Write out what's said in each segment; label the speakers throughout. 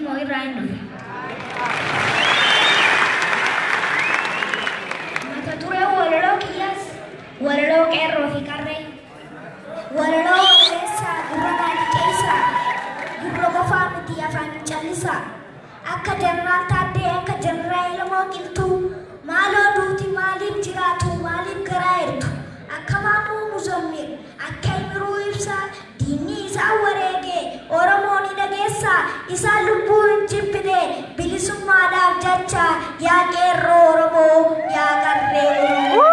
Speaker 1: Jimmoo irraa hin dhufe. Mata dureen walaloo kiyyaas walaloo qeerroo fi qarree, walaloo walaleessaa gurra gaazexeessaa, gurra qofaa miti afaan callisaa. Akka Jeneraal Taaddee, akka Jeneraal Elemoo Qilxuu, maaloo duuti maaliif jiraatu, maaliif garaa hirtu? Akka Maamuu Muzammil, akka Imiruu Ibsaa, diinni isaan wareege Oromoo ni dhageessaa, isaan lubbuu hin jibbine bilisummaadhaaf jecha, yaa qeerroo Oromoo, yaa qarree Oromoo.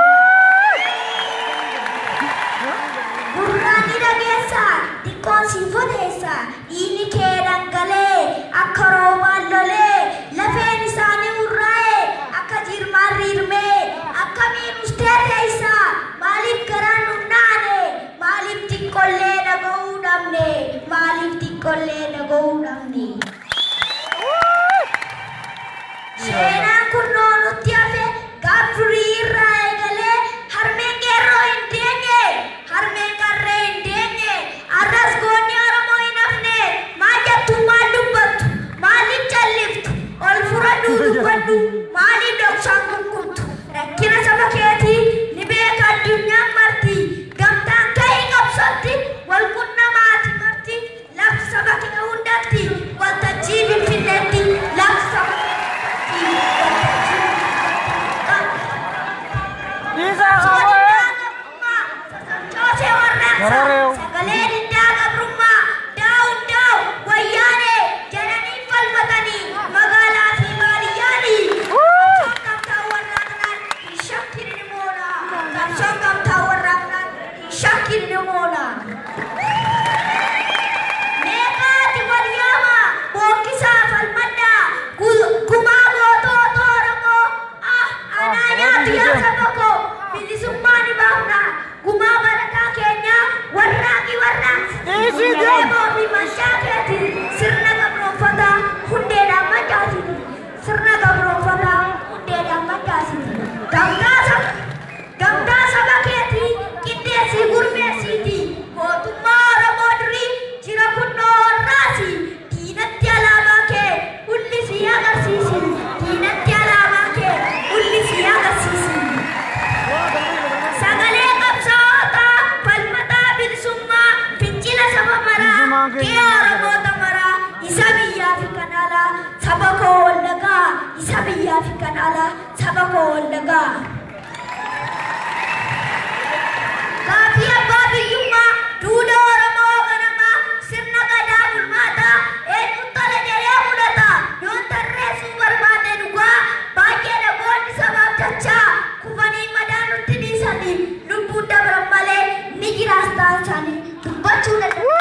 Speaker 1: Gurraan ni dhageessaa, xiqqoon siif odeessaa, dhiigni kee dhangalee akka roobaan lolee, lafeen isaanii hurraa'ee akka jirmaan riirmee, akkamiin ustee teessaa, maaliif garaan nun naane, maaliif xiqqollee dhaga'uu dhabne, maaliif xiqqollee dhaga'uu dhabne. Seenaan kunnoo nutti hafe gaaf durii irraa eegalee, harmeen qeerroo hin deenye, harmeen qarree hin deenye, arras goonni Oromoo hin hafne. Maal jettu, maal dubbattu, maaliif calliftu? Ol fudhadhuu dubbadhu, maaliif dhoksaan gunguntu? Rakkina saba keetii ni beeka addunyaan marti, gamtaan ka'ii qabsootti wal qunnamaati marti, labsi saba kee hundatti waltajjii Finfinneetti, labsi saba kee hundatti waltajjii Finfinneetti. Sochoosee warraaqsa sagalee diddaa gabrummaa, daa'u daa'u wayyaanee jedhanii falmatanii magaalaa fi baadiyyaani. Qabsoon gamtaa warraaqnaan hin shakkin ni moona. Qabsoon gamtaa warraaqnaan hin shakkin ni moona. Meeqaati wal yaama bookkisaa falmadhaa gumaa gootota Oromoo, ah anaa nyaatu yaa saba koo, bilisummaa ni baafna, gumaa barataa keenyaa warraaqi warraaqsi eeboo fi mancaa keeti, sirna gabroonfataa hundeedhaan mancaasiti, sirna gabroonfataa hundeedhaan mancaasiti. Gamtaa saba keetii qindeessii gurmeessiiti, mootummaa Oromoo durii jira kunnoo warraasi, diinatti alaabaa kee mul'isii agarsiisi, diinatti alaabaa kee mul'isii agarsiisi. Sagalee qabsaa'otaa falmataa bilisummaa, fincila saba maraa, qe'ee Oromoota maraa, isa biyyaa fi kan alaa, saba koo Wallagaa, isa biyyaa fi kan alaa, saba koo Wallagaa. Gaaffii abbaa biyyummaa duudha Oromoo ganamaa, sirna gadaa bulmaataa eenyutu tola jedhee fudhata? Yoon tarreessuu barbaade dhugaa baay'ee, dhagoonni sabaaf jecha kufanii madaa nutti dhiisanii lubbuun dabran malee ni jiraas ta'an isaanii dubbachuu danda'u.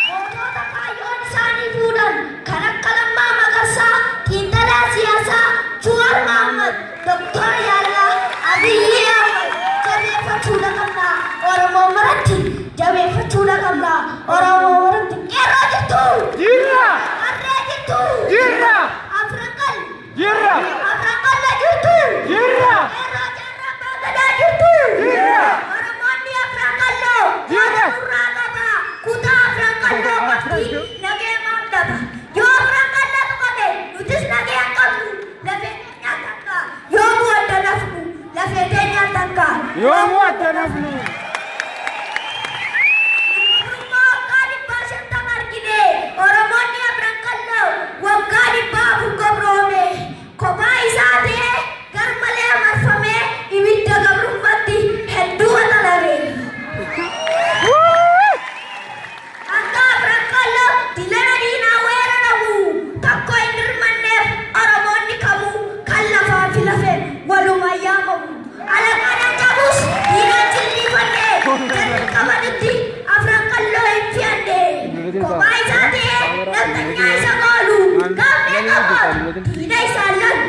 Speaker 1: Gootota kaayyoon isaanii fuudhan kan akka Lammaa Magarsaa, xiinxalaa siyaasaa Jawaar Mohammad, Doktor Yaalaa Abiyyi Ahmad jabeeffachuu qabna. Oromoo maratti jabeeffachuu qabna. Oromoo maratti qeerroo jirtu.
Speaker 2: Jirra!
Speaker 1: Qarree jirtu.
Speaker 2: Jirra!
Speaker 1: Afran qal.
Speaker 2: Jirra!
Speaker 1: Afran qalla jirtu.
Speaker 2: Jirra!
Speaker 1: Qeerroo jaarraa abbaa gadaa jirtu.
Speaker 2: Jirra!
Speaker 1: Oromoonni afran qalloo.
Speaker 2: Jirra!
Speaker 1: Nurraa qaba. Kutaa afran qalloo qabdi. Nagee maaf dhaba? Yoo afran qalloo tuqame nutis nagee hin qabnu. Lafee teenya takka. Yoomuu adda nafnu. Lafee teenya takka.
Speaker 2: Yoomuu adda nafnu.
Speaker 1: Gabrummaa waggaa 150 argine. Oromoonni afran qalloo waggaa 400 gabroome. Kophaa isaa ta'ee garmalee marfamee ibidda gabrummaatti hedduu waxalame. Akka afran qalloo dilana diinaa weeraramu tokko hin hirmanneef Oromoonni kamuu kan lafaa fi lafeen walumaan yaamamu. Alaqaan cabus diinaan jilbiifannee jarri qabanitti afran qalloo hin fe'anne. Kophaa isaa ta'ee nafxanyaa isa qoolu gaafnee qabaatu diina isaan lalu.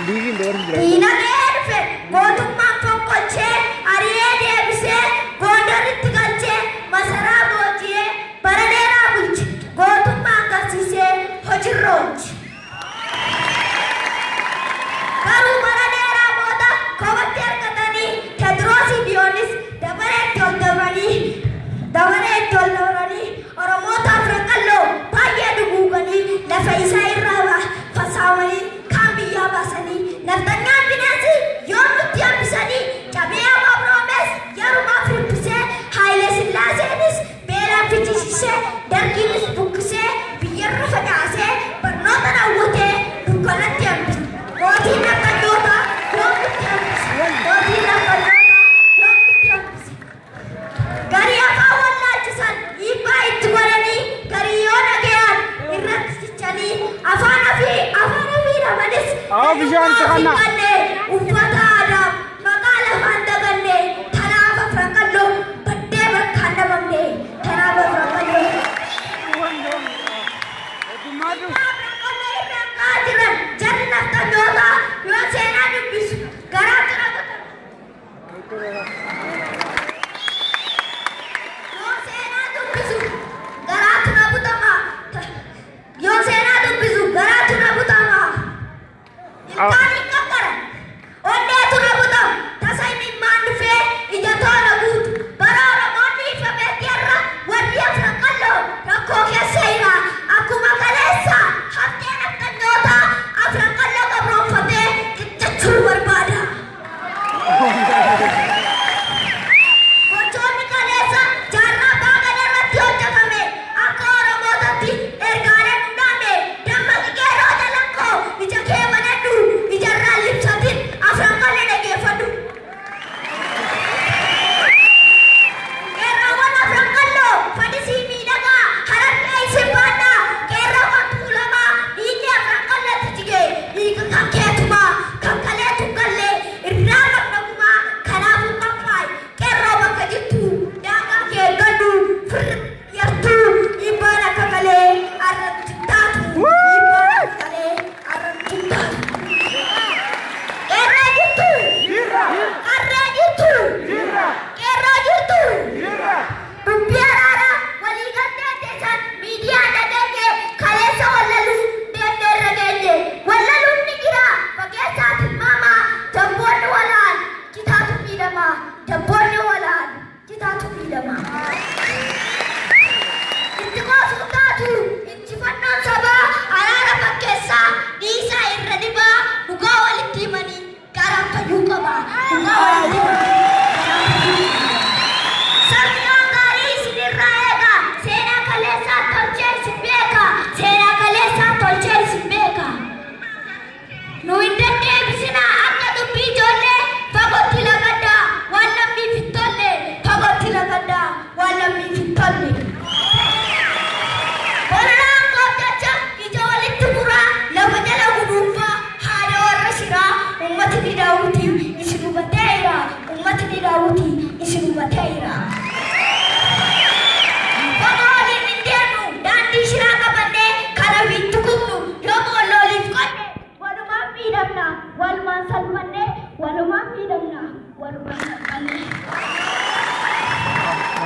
Speaker 1: Diina qe'ee dhufe mootummaan fonqolchee ari'ee deebisee Gondaritti galchee masaraa booji'ee bara dheeraa bulche, gootummaa agarsiisee hojiirra oolche. Garuu bara dheeraa booda kophaatti argatanii Teediroosii fi Yohaannis dabaree itti ol dabranii dabaree itti ol Barsiisee dargiinis buqqisee biyyarra facaasee barnoota raawwatee dukkanatti hambise. Mootiin nafxanyoota yoomitti hambise. Mootiin nafxanyoota yoomitti hambise. Garii afaan wallaalchisan dhiibbaa itti godhanii garii yoo dhaga'an irratti cichanii afaan ofii dhabanis
Speaker 2: Haa, bishaan
Speaker 1: eenyummaa ofii
Speaker 2: xiqqannaa.
Speaker 1: qabne uffata aadaa maqaa lafaan daganne tanaaf Afran Qalloo baddee bakkaan dhabamne tanaaf Afran Qalloo. Afran Qalloo irraan ka'aa jiran jarri nafxanyoota yoo seenaa dubbisu garaa qabatan. Yoo seenaa dubbisu garaatu na butama. Yoo seenaa dubbisu garaatu na butama. Ilkaan hin qaqqara. Onneetu na butama. Tasa imimmaan dhufee ija tola guutu. Bara Oromoonni ifameetti har'a warri Afran Qalloo rakkoo keessa jira. Akkuma kaleessa haftee nafxanyoota Afran Qalloo gabroonfatee qiccachuu barbaada. Gochoonni kaleessa jaarraa abbaa gadaa irratti hojjetame akka Oromootatti ergaaleen hundaame dammaqi qeerroo jalakkoo ija kee banadhu ijarraan libsatin Afran Qalloo dhaggeeffadhu. Qeerroowwan Afran Qalloo fadisii miidhagaa harargee isin baadhaa qeerroowwan tuulamaa dhiigni Afran Qallootti jige dhiiga kan keetumaa kan kaleetu gallee irraa qabnagumaa kanaafuu qophaa'e qeerroo bakka jirtu daangaa kee eeggadhu firri yartuu dhiibbaan akka malee arratti taatu dhiibbaan akka malee arratti taatu. Qeerroo jirtu
Speaker 2: Jirra!
Speaker 1: qarree jirtu
Speaker 2: Jirra!
Speaker 1: qeerroo jirtu.
Speaker 2: Jirra!
Speaker 1: Dubbii araaraa waliigaltee teessan miidiyaa dhageenye kaleessa wallaluu deemnee irra geenye wallaluun ni jira fageessaa tilmaamaa jabboonni walaan citaatu miidhama jabboonni walaan citaatu miidhama. Itti qoosuu taatu injifannoon sabaa araara fakkeessaa dhiisaa irra dibaa dhugaa walitti himanii garaan fayyuu qaba dhugaa walitti himanii garaan fayyuu qaba. Sabni waan gaarii isinirraa eega. Seenaa kaleessaa tolchee isin beeka. Seenaa kaleessaa tolchee isin beeka. Nu hin deddeebisinaa akka dubbii ijoollee fagootti lagaddaa waan lammiif hin tolle fagootti lagaddaa waan lammiif hin tolle. Bololaa jecha ija walitti muraa lafa jala guduunfaa haadha warra shiraa ummati ni daawwitii isin hubateera ummati ni daawwitii isin hubateera. Bakka waliin hin deemnu daandii shiraa qabannee kana ofiitti kubnu yoo boollooliif qonne walumaan miidhamna walumaan salphannee walumaan miidhamna walumaan salphannee.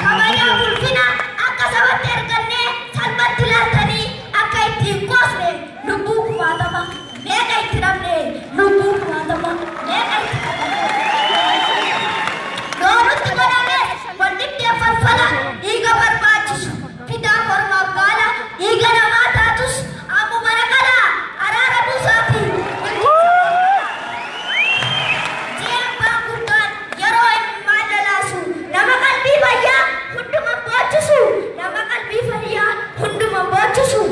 Speaker 1: Kabajaa ulfina akka sabatti argannee salphatti laaltanii akka itti hin qoosne lubbuu kumaatama meeqa itti dhabne lubbuu kumaatama meeqa itti dhabne. Loonutti godhames waldhibdee falfala dhiiga barbaachisu fidaa kormaaf gaala dhiiga namaa taatus ammuma naqalaa araara buusaafi ji'a abbaan guddaan yeroo inni maal lalaasu nama qalbii fayyaa hunduma boochisu nama qalbii fayyaa hunduma boochisu.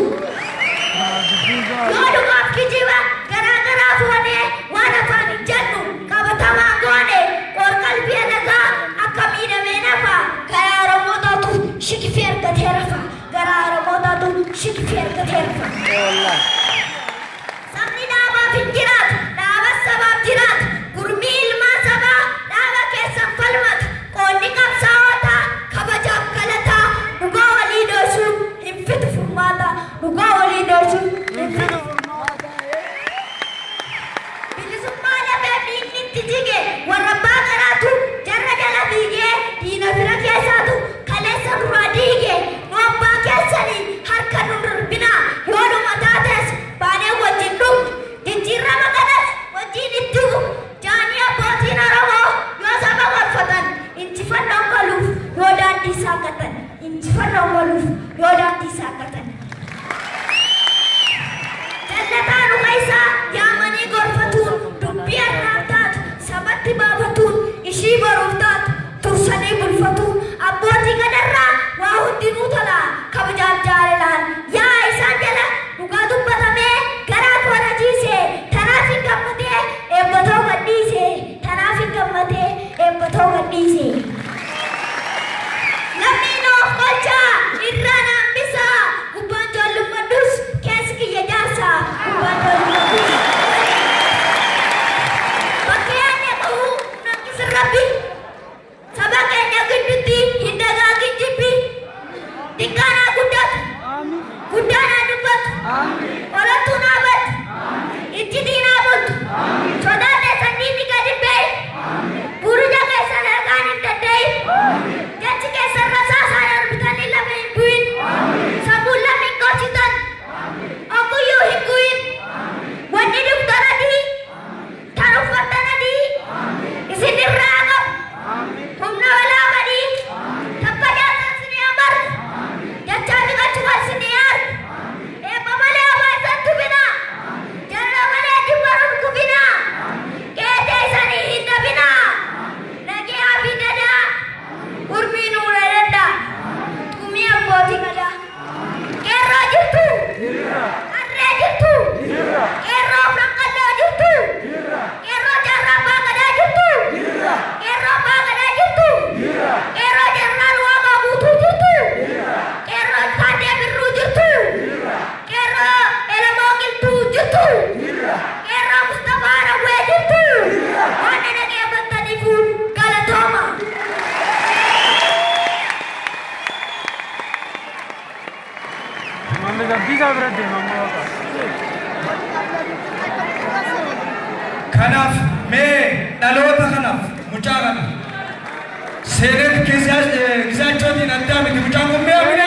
Speaker 1: Yoo dhugaaf kijiba garaa garaa foonee waan afaan hin jennu qabatamaa goone qorqalbii alagaa akka miidhamee nafa garaa Oromootaatu shikifee argatee rafa garaa Oromootaatu shikifee argatee rafa. Sabni dhaabaaf hin jiraatu, dhaabas sabaaf jiraatu. Gurmii ilmaan sabaa dhaaba keessan falmatu. Qoonni qabsaa'otaa kabajaaf galataa dhugaa walii dhoosuu hin fidu furmaata. Dhugaa walii dhoosuu hin fidu furmaata. Bilisummaa lafee dhiigni itti jige warra abbaa garaatu jarra jala fiigee diina fira keessaatu kaleessa duraa diige nu abbaa keessanii harka nu darbinaa yoo dhuma taates baanee wajjin dhumtu jijjiirama kanas wajjin itti fufu jaanii abbootiin Oromoo yoo saba gorfatan injifannoon galuuf yoo daandii saaqatan injifannoon galuuf yoo daandii saaqatan. Jallataa dhuga isaa yaamanii gorfatuun dubbii har'aaf taatu sabatti baafatuun ishii baruuf taatu tursanii bulfatuun abbootii gadarraa waa hundinuu tola.
Speaker 2: Shimallis Abdiisaa bira deema amma waaqa.
Speaker 3: Kanaaf mee dhaloota kanaaf mucaa kana seenet Gizaachootiin addaa miti mucaan kun mee amina.